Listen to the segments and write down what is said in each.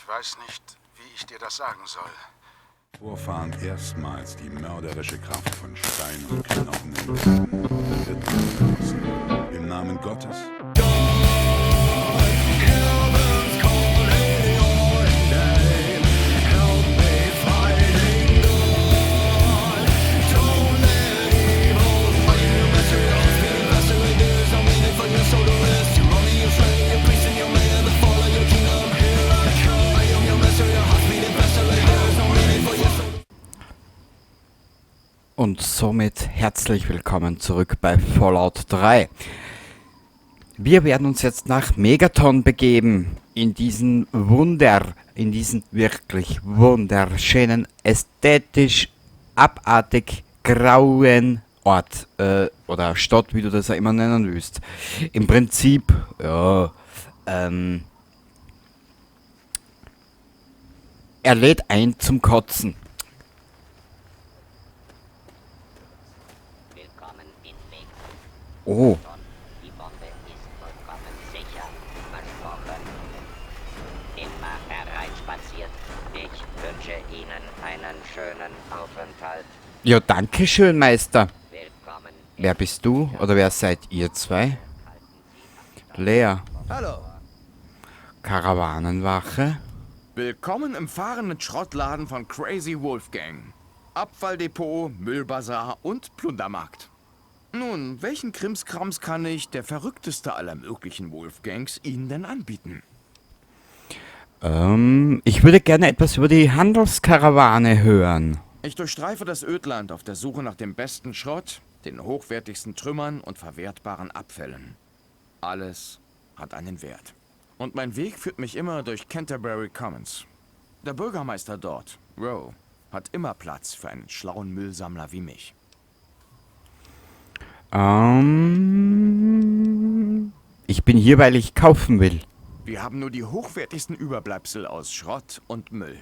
Ich weiß nicht, wie ich dir das sagen soll. Vorfahren erstmals die mörderische Kraft von Stein und Knochen entdeckten, wird verlassen. Im Namen Gottes. Und somit herzlich willkommen zurück bei Fallout 3. Wir werden uns jetzt nach Megaton begeben, in diesen wirklich wunderschönen, ästhetisch abartig grauen Ort oder Stadt, wie du das auch immer nennen willst. Im Prinzip, ja, er lädt ein zum Kotzen. Oh. Die Bombe ist vollkommen sicher, versprochen. Immer hereinspaziert. Ich wünsche Ihnen einen schönen Aufenthalt. Ja, danke schön, Meister. Willkommen. Wer bist du oder wer seid ihr zwei? Lea. Hallo. Karawanenwache. Willkommen im fahrenden Schrottladen von Crazy Wolfgang. Abfalldepot, Müllbazar und Plundermarkt. Nun, welchen Krimskrams kann ich, der verrückteste aller möglichen Wolfgangs, Ihnen denn anbieten? Ich würde gerne etwas über die Handelskarawane hören. Ich durchstreife das Ödland auf der Suche nach dem besten Schrott, den hochwertigsten Trümmern und verwertbaren Abfällen. Alles hat einen Wert. Und mein Weg führt mich immer durch Canterbury Commons. Der Bürgermeister dort, Rowe, hat immer Platz für einen schlauen Müllsammler wie mich. Ich bin hier, weil ich kaufen will. Wir haben nur die hochwertigsten Überbleibsel aus Schrott und Müll.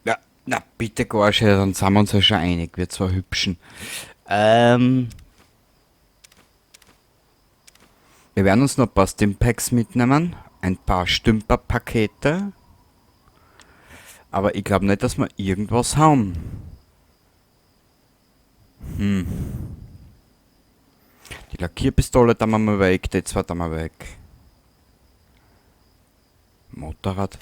Ja, na bitte, Gorsche, dann sind wir uns ja schon einig. Wir zwei Hübschen. Wir werden uns noch ein paar Stimpacks mitnehmen. Ein paar Stümperpakete. Aber ich glaub nicht, dass wir irgendwas haben. Die Lackierpistole da machen wir weg, die zwei da machen wir weg. Motorrad.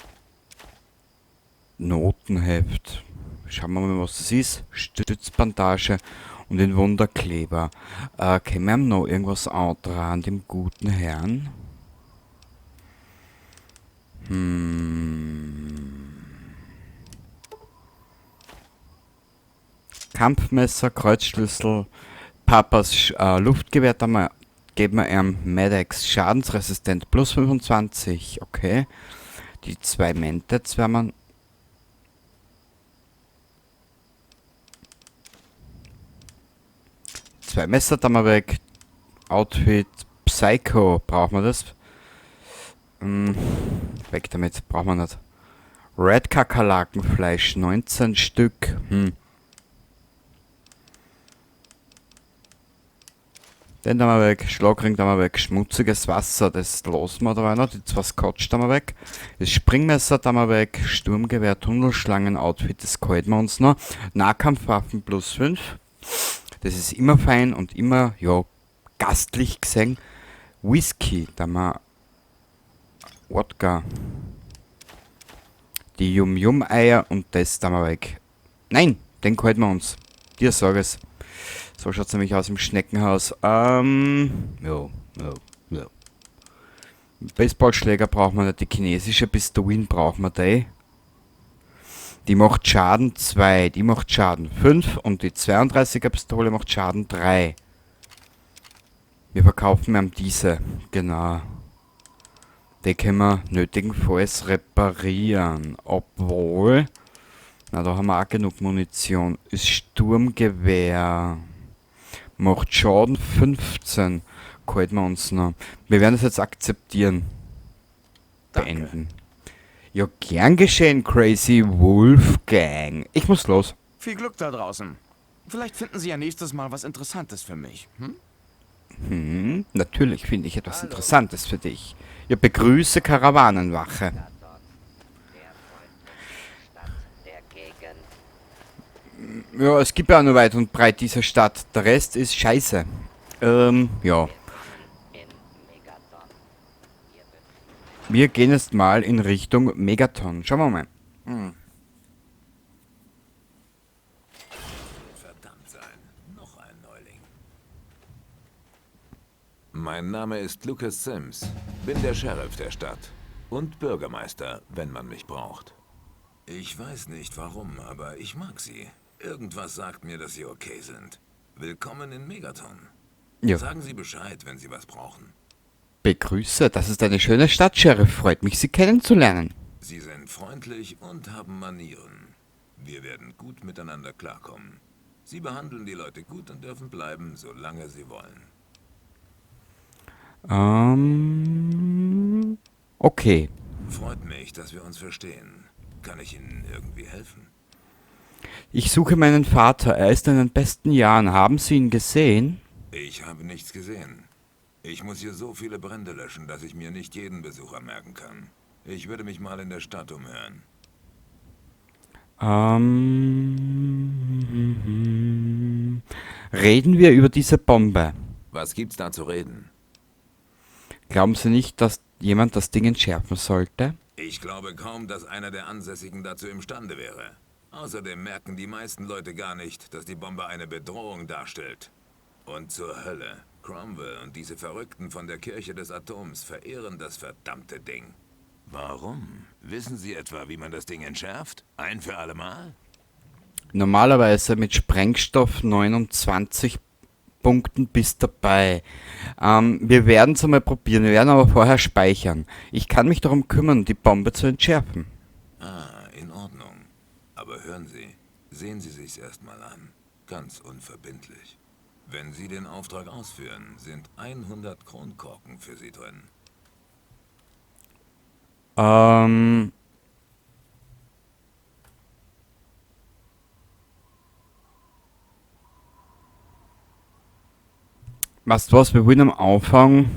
Notenheft. Schauen wir mal, was das ist. Stützbandage und den Wunderkleber. Können wir ihm noch irgendwas antragen, dem guten Herrn? Kampfmesser, Kreuzschlüssel, Papas Luftgewehr, da mal, geben wir ihm Medex, schadensresistent, plus 25, okay. Die zwei Mentats werden wir... Zwei Messer da mal weg. Outfit, Psycho, brauchen wir das? Weg damit, brauchen wir nicht. Red Kakerlakenfleisch, 19 Stück. Den da mal weg, Schlagring da mal weg, schmutziges Wasser, das lassen wir da noch, die zwei Scotch da mal weg, das Springmesser da mal weg, Sturmgewehr, Tunnelschlangen, Outfit, das halten wir uns noch, Nahkampfwaffen plus 5, das ist immer fein und immer, ja, gastlich gesehen, Whisky, da mal Wodka, die Yum-Yum-Eier und das da mal weg. Nein, den halten wir uns, dir sag es. So schaut's nämlich aus im Schneckenhaus. Ja, ja, ja. Baseballschläger brauchen wir nicht. Die chinesische Pistolen brauchen wir die. Die macht Schaden 2, die macht Schaden 5 und die 32er Pistole macht Schaden 3. Wir verkaufen ihm diese, genau. Die können wir nötigenfalls reparieren. Obwohl, na, da haben wir auch genug Munition. Das Sturmgewehr macht Schaden 15. Halten wir uns noch. Wir werden das jetzt akzeptieren. Danke. Beenden. Ja, gern geschehen, Crazy Wolfgang. Ich muss los. Viel Glück da draußen. Vielleicht finden Sie ja nächstes Mal was Interessantes für mich. Hm? Natürlich finde ich etwas Hallo. Interessantes für dich. Ja, begrüße Karawanenwache. Gegend. Ja, es gibt ja auch nur weit und breit diese Stadt. Der Rest ist Scheiße. Ja. Wir gehen jetzt mal in Richtung Megaton. Schauen wir mal. Verdammt sein. Noch ein Neuling. Mein Name ist Lucas Sims. Bin der Sheriff der Stadt. Und Bürgermeister, wenn man mich braucht. Ich weiß nicht warum, aber ich mag sie. Irgendwas sagt mir, dass sie okay sind. Willkommen in Megaton. Ja. Sagen Sie Bescheid, wenn Sie was brauchen. Begrüße, das ist eine schöne Stadt, Sheriff. Freut mich, Sie kennenzulernen. Sie sind freundlich und haben Manieren. Wir werden gut miteinander klarkommen. Sie behandeln die Leute gut und dürfen bleiben, solange sie wollen. Okay. Freut mich, dass wir uns verstehen. Kann ich Ihnen irgendwie helfen? Ich suche meinen Vater. Er ist in den besten Jahren. Haben Sie ihn gesehen? Ich habe nichts gesehen. Ich muss hier so viele Brände löschen, dass ich mir nicht jeden Besucher merken kann. Ich würde mich mal in der Stadt umhören. Reden wir über diese Bombe. Was gibt's da zu reden? Glauben Sie nicht, dass jemand das Ding entschärfen sollte? Ich glaube kaum, dass einer der Ansässigen dazu imstande wäre. Außerdem merken die meisten Leute gar nicht, dass die Bombe eine Bedrohung darstellt. Und zur Hölle. Cromwell und diese Verrückten von der Kirche des Atoms verehren das verdammte Ding. Warum? Wissen Sie etwa, wie man das Ding entschärft? Ein für alle Mal? Normalerweise mit Sprengstoff 29 Punkten bist dabei. Wir werden es einmal probieren, wir werden aber vorher speichern. Ich kann mich darum kümmern, die Bombe zu entschärfen. Ah, in Ordnung. Aber hören Sie, sehen Sie sich's erstmal an. Ganz unverbindlich. Wenn Sie den Auftrag ausführen, sind 100 Kronkorken für Sie drin. Weißt du was, wir wollen am Anfang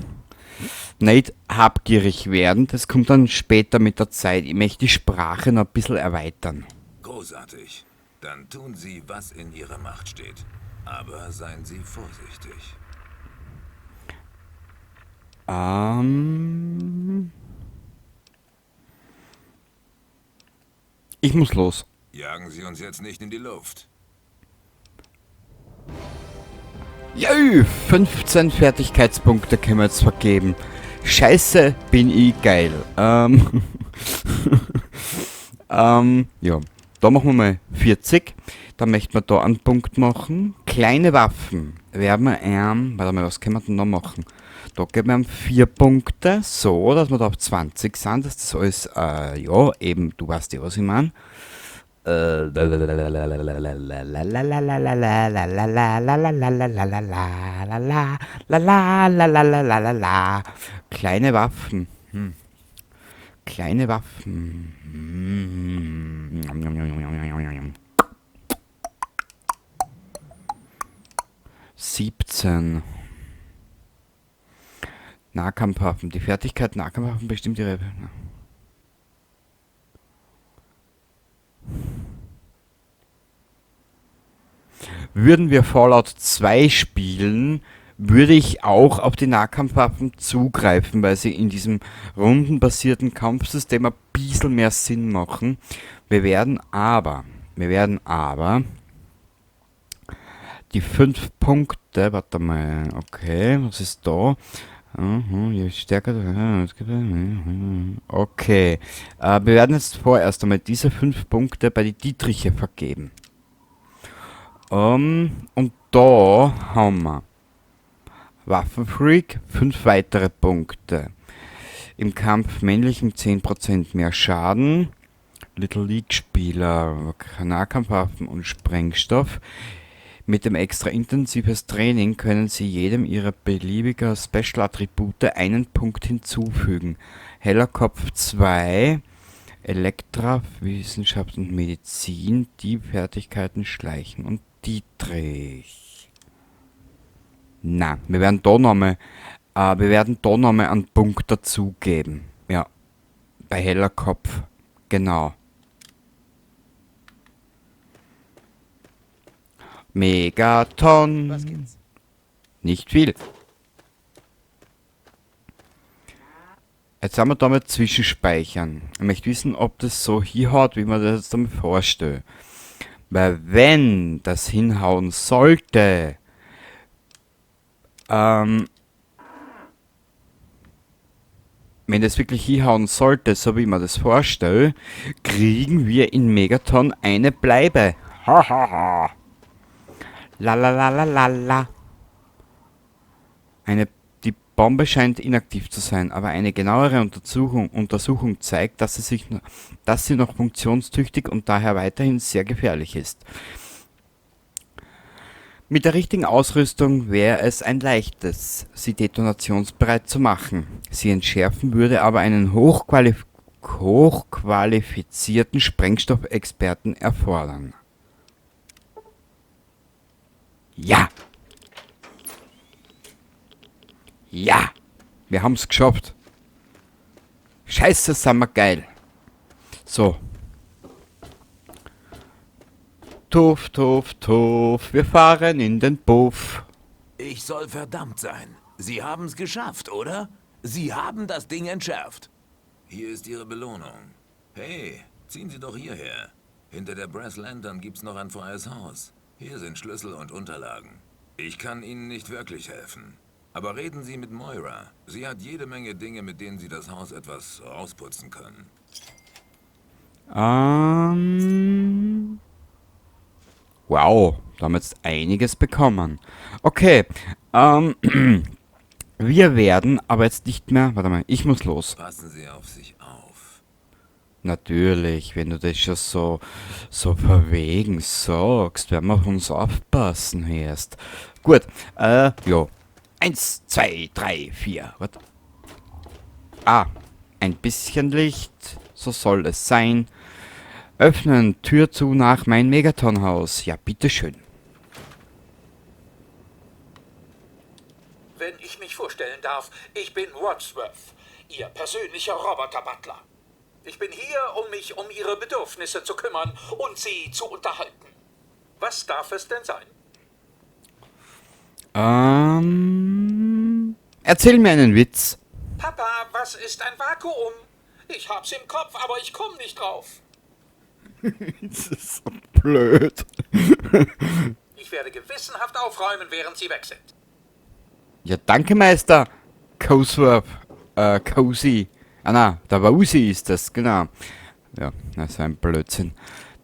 nicht habgierig werden, das kommt dann später mit der Zeit. Ich möchte die Sprache noch ein bisschen erweitern. Großartig. Dann tun Sie, was in Ihrer Macht steht. Aber seien Sie vorsichtig. Ich muss los. Jagen Sie uns jetzt nicht in die Luft. Jö, 15 Fertigkeitspunkte können wir jetzt vergeben. Scheiße, bin ich geil. Ja, da machen wir mal 40. Da möchten wir da einen Punkt machen. Kleine Waffen. Werden wir warte mal, was können wir denn noch machen? Da geben wir ihm 4 Punkte, so, dass wir da auf 20 sind, dass das alles, ja, eben, du weißt ja, was ich mein. Kleine Waffen. Kleine Waffen. 17. Nahkampfwaffen. Die Fertigkeit Nahkampfwaffen bestimmt ihre... Würden wir Fallout 2 spielen, würde ich auch auf die Nahkampfwaffen zugreifen, weil sie in diesem rundenbasierten Kampfsystem ein bisschen mehr Sinn machen. Wir werden aber die 5 Punkte, warte mal, okay, was ist da? Mhm, je stärker, okay. Wir werden jetzt vorerst einmal diese 5 Punkte bei die Dietriche vergeben. Und da haben wir Waffenfreak, 5 weitere Punkte. Im Kampf männlichen 10% mehr Schaden. Little League Spieler, Nahkampfwaffen und Sprengstoff. Mit dem extra intensives Training können Sie jedem Ihrer beliebiger Special-Attribute einen Punkt hinzufügen. Heller Kopf 2, Elektra, Wissenschaft und Medizin, die Fertigkeiten Schleichen und Dietrich. Na, wir werden da nochmal wir werden da nochmal einen Punkt dazugeben. Ja, bei heller Kopf, genau. Megaton. Was gibt's? Nicht viel. Jetzt haben wir damit zwischenspeichern. Ich möchte wissen, ob das so hinhaut, wie man das jetzt damit vorstellt. Weil wenn das hinhauen sollte, wenn das wirklich hinhauen sollte, so wie man das vorstellt, kriegen wir in Megaton eine Bleibe. Hahaha. La la la la la la. Die Bombe scheint inaktiv zu sein, aber eine genauere Untersuchung zeigt, dass sie noch funktionstüchtig und daher weiterhin sehr gefährlich ist. Mit der richtigen Ausrüstung wäre es ein leichtes, sie detonationsbereit zu machen. Sie entschärfen würde aber einen hochqualifizierten Sprengstoffexperten erfordern. Ja! Ja! Wir haben's geschafft. Scheiße, sind wir geil. So. Tuff, tuff, tuff, wir fahren in den Puff. Ich soll verdammt sein. Sie haben's geschafft, oder? Sie haben das Ding entschärft. Hier ist Ihre Belohnung. Hey, ziehen Sie doch hierher. Hinter der Brass Lantern gibt's noch ein freies Haus. Hier sind Schlüssel und Unterlagen. Ich kann Ihnen nicht wirklich helfen. Aber reden Sie mit Moira. Sie hat jede Menge Dinge, mit denen Sie das Haus etwas rausputzen können. Wow, da haben wir jetzt einiges bekommen. Okay, wir werden aber jetzt nicht mehr... Warte mal, ich muss los. Passen Sie auf sich auf. Natürlich, wenn du das schon so verwegen sagst, werden wir auf uns aufpassen, hörst. Gut, ja. 1, 2, 3, 4. Warte. Ah, ein bisschen Licht. So soll es sein. Öffnen, Tür zu nach mein Megaton-Haus. Ja, bitteschön. Wenn ich mich vorstellen darf, ich bin Wadsworth, Ihr persönlicher Roboter-Butler. Ich bin hier, um mich um Ihre Bedürfnisse zu kümmern und Sie zu unterhalten. Was darf es denn sein? Erzähl mir einen Witz. Papa, was ist ein Vakuum? Ich hab's im Kopf, aber ich komm nicht drauf. Das ist so blöd. Ich werde gewissenhaft aufräumen, während Sie weg sind. Ja, danke, Meister. Cosworth. Cozy. Ah, na, der Wausi ist das, genau. Ja, das ist ein Blödsinn.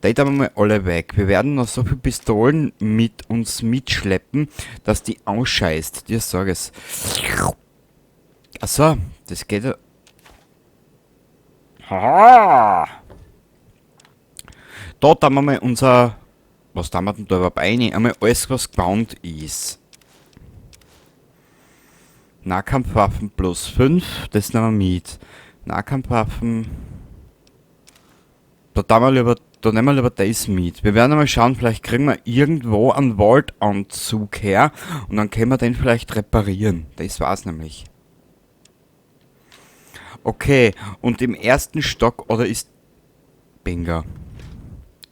Da haben wir mal alle weg. Wir werden noch so viele Pistolen mit uns mitschleppen, dass die ausscheißt. Dir sag es. Achso, das geht ja. Ha! Da tun wir mal unser... Was tun wir denn da überhaupt rein? Einmal alles, was gebannt ist. Nahkampfwaffen plus 5, das nehmen wir mit. Nahkampfwaffen... Da tun wir lieber, da nehmen wir lieber das mit. Wir werden einmal schauen, vielleicht kriegen wir irgendwo einen Vault-Anzug her und dann können wir den vielleicht reparieren. Das war's nämlich. Okay, und im ersten Stock, oder ist... Bingo.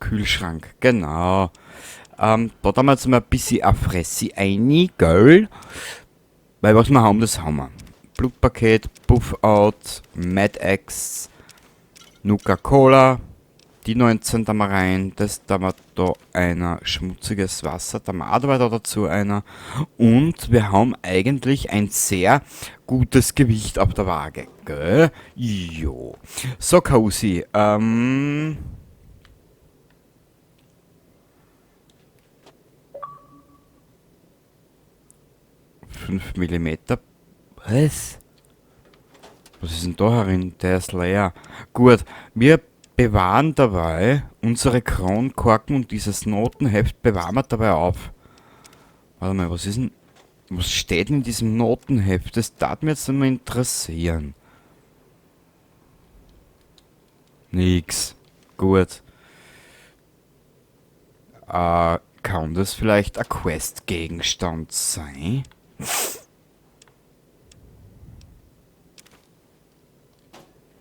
Kühlschrank, genau. Da tun wir jetzt mal ein bisschen eine Fresse rein, gell? Weil was wir haben, das haben wir. Blutpaket, Buffout, Mad X, Nuka-Cola, die 19 da mal rein, das da mal da einer, schmutziges Wasser, da mal auch da dazu einer. Und wir haben eigentlich ein sehr gutes Gewicht auf der Waage, gell? Jo. So, Cozy, 5 Millimeter. Was? Was ist denn da herin? Der ist leer. Gut, wir bewahren dabei unsere Kronkorken und dieses Notenheft bewahren wir dabei auf. Warte mal, was ist denn... Was steht denn in diesem Notenheft? Das darf mich jetzt einmal interessieren. Nix. Gut. Kann das vielleicht ein Quest-Gegenstand sein?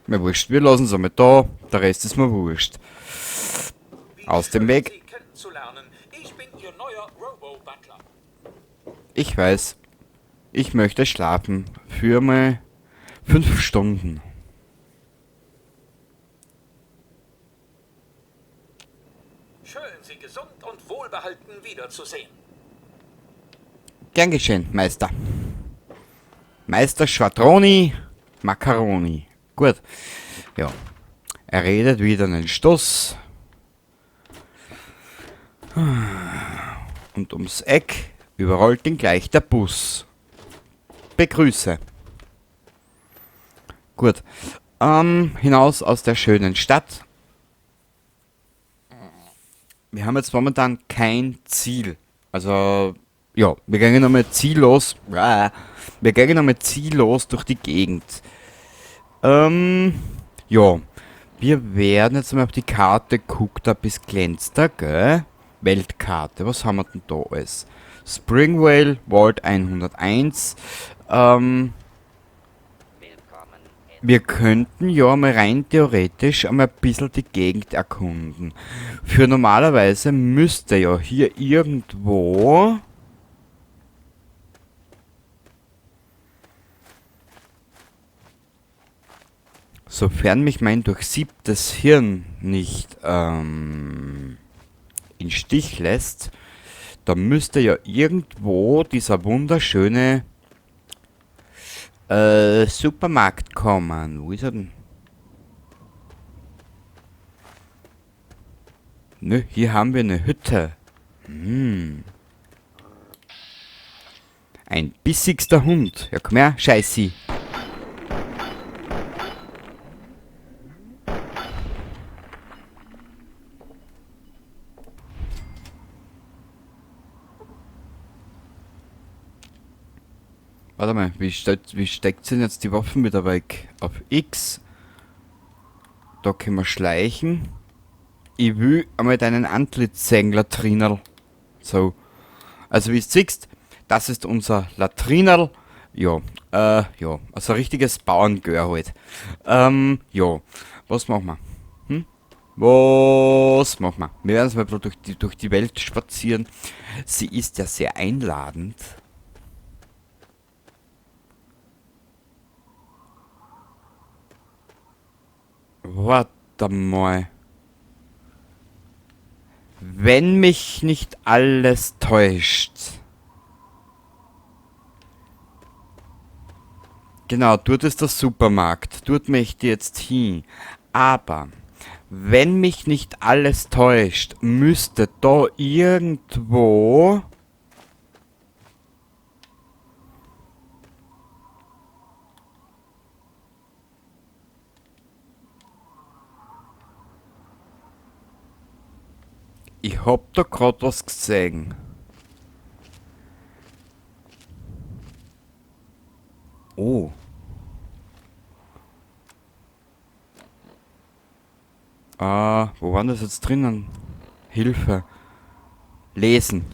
Mir wurscht, wir lassen es einmal da, der Rest ist mir wurscht. Wie Aus dem schön, Weg. Sie kennenzulernen. Ich bin Ihr neuer Robo-Butler. Ich weiß. Ich möchte schlafen. Für mal 5 Stunden. Schön, Sie gesund und wohlbehalten wiederzusehen. Gern geschehen, Meister. Meister Schwadroni Macaroni. Gut. Ja. Er redet wieder einen Stoß. Und ums Eck überrollt ihn gleich der Bus. Begrüße. Gut. Hinaus aus der schönen Stadt. Wir haben jetzt momentan kein Ziel. Also, ja, wir gehen nochmal ziellos. Wir gehen nochmal ziellos durch die Gegend. Ja. Wir werden jetzt mal auf die Karte gucken, da bis glänzt da, gell? Weltkarte, was haben wir denn da alles? Springvale, Vault 101. Wir könnten ja mal rein theoretisch einmal ein bisschen die Gegend erkunden. Für normalerweise müsste ja hier irgendwo... Sofern mich mein durchsiebtes Hirn nicht in Stich lässt, da müsste ja irgendwo dieser wunderschöne Supermarkt kommen. Wo ist er denn? Nö, hier haben wir eine Hütte. Ein bissigster Hund. Ja, komm her, Scheißi. Warte mal, wie steckt denn jetzt die Waffen wieder weg? Auf X. Da können wir schleichen. Ich will einmal deinen Antlitz sehen, Latrinerl. So. Also wie du siehst, das ist unser Latrinerl. Ja ja. Also ein richtiges Bauerngör halt. Ja. Was machen wir? Was machen wir? Wir werden jetzt mal durch die Welt spazieren. Sie ist ja sehr einladend. Warte mal. Wenn mich nicht alles täuscht. Genau, dort ist der Supermarkt. Dort möchte ich jetzt hin. Aber, wenn mich nicht alles täuscht, müsste da irgendwo... Ich hab da grad was gesehen. Oh. Ah, wo war das jetzt drinnen? Hilfe. Lesen.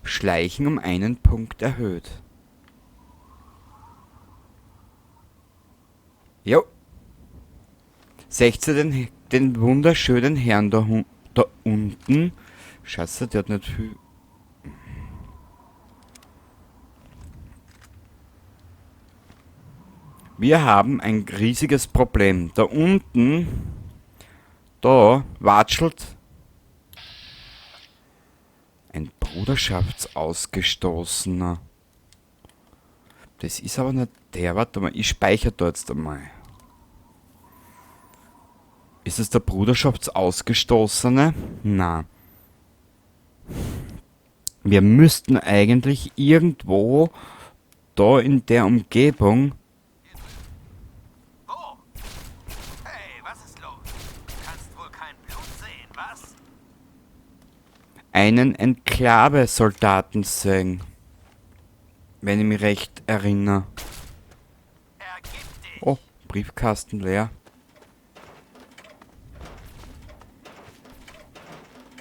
Schleichen um einen Punkt erhöht. Jo. 16 den wunderschönen Herrn da unten. Scheiße, der hat nicht viel. Wir haben ein riesiges Problem. Da unten, da watschelt ein Bruderschaftsausgestoßener. Das ist aber nicht der. Warte mal, ich speichere da jetzt einmal. Ist es der Bruderschaftsausgestoßene? Na. Wir müssten eigentlich irgendwo da in der Umgebung... Oh. Hey, was ist los? Du kannst wohl kein Blut sehen, was? Einen Enklave-Soldaten sehen. Wenn ich mich recht erinnere. Ergib dich. Oh, Briefkasten leer.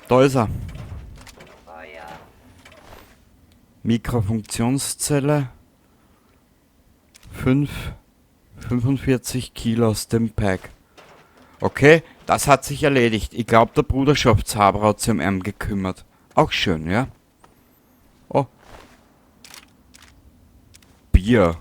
Da ist er. Feuer. Mikrofunktionszelle. 45 Kilo Stimpack. Okay, das hat sich erledigt. Ich glaub, der Bruderschaftshaber hat sich um ihn gekümmert. Auch schön, ja? Oh. Bier.